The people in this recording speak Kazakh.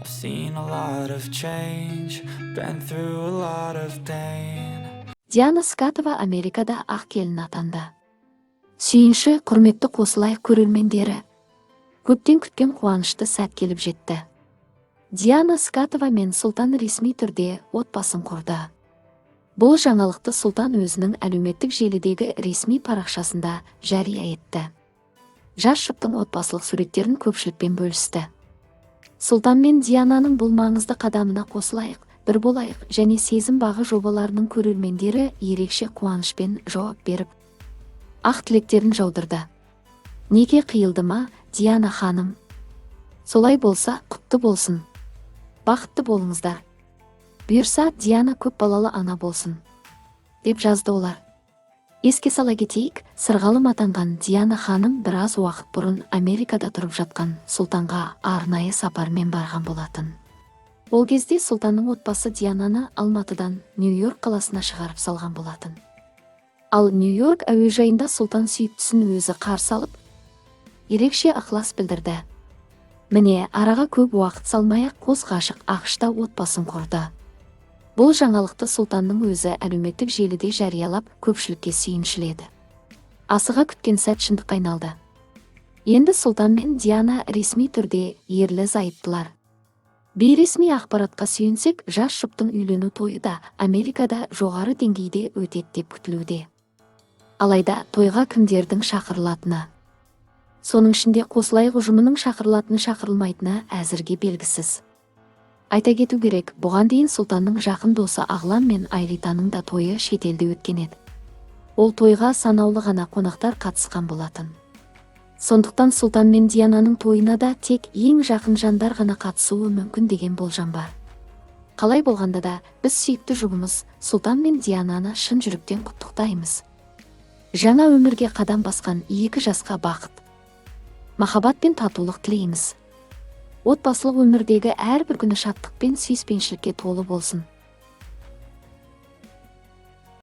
I've seen a lot of change, been through a lot of pain. Диана Скатова Америкада ақ келін атанды. Сүйінші, құрметті «Қосылайық» көрермендері! Көптен күткен қуанышты сәт келіп жетті. Диана Скатова мен Сұлтан ресми түрде отбасын құрды. Бұл жаңалықты Сұлтан өзінің әлеуметтік желідегі ресми парақшасында жария етті. Жас жұптың отбасылық суреттерін көпшілікпен бөлісті. Сұлтан мен Диананың бұл маңызды қадамына «Қосылайық, бір болайық» және «Сезім бағы» жобаларының көрермендері ерекше қуанышпен жауап беріп, ақ тілектерін жаудырды. Неке қиылды ма, Диана ханым? Солай болса, құтты болсын. Бақытты болыңыздар. Бұйырса, Диана көп балалы ана болсын, деп жазды олар. Еске сала кетейік, сырғалым атанған Диана ханым біраз уақыт бұрын Америкада тұрып жатқан Сұлтанға арнайы сапармен барған болатын. Ол кезде Сұлтанның отбасы Диананы Алматыдан Нью-Йорк қаласына шығарып салған болатын. Ал Нью-Йорк әуежайында Сұлтан сүйіктісін өзі қарсы алып, ерекше ықылас білдірді. Міне, араға көп уақыт салмай-ақ қос ғашық АҚШ-та отбасын құрды. Бұл жаңалықты Сұлтанның өзі әлеуметтік желіде жариялап, көпшілікке сүйіншіледі. Асыға күткен сәт шындыққа айналды. Енді Сұлтан мен Диана ресми түрде ерлі зайыптылар. Бейресми ақпаратқа сүйенсек, жас жұптың үйлену тойы да Америкада жоғары деңгейде өтеді деп күтілуде. Алайда тойға кімдердің шақырылатыны, соның ішінде «Қосылайық» ұжымының шақырылатыны шақырылмайтыны әзірге белгісіз. Айта кету керек, бұған дейін Сұлтанның жақын досы Ағлан мен Айлитаның да тойы шетелде өткен еді. Ол тойға санаулы ғана қонақтар қатысқан болатын. Сондықтан Сұлтан мен Диананың тойына да тек ең жақын жандар ғана қатысуы мүмкін деген болжам бар. Қалай болғанда да, біз сүйікті жұбымыз Сұлтан мен Диананы шын жүректен құттықтаймыз. Жаңа өмірге қадам басқан екі жасқа бақыт, махаббат пен татулық тілейміз. Отбасылық өмірдегі әрбір күні шаттық пен сүйіспеншілікке толы болсын.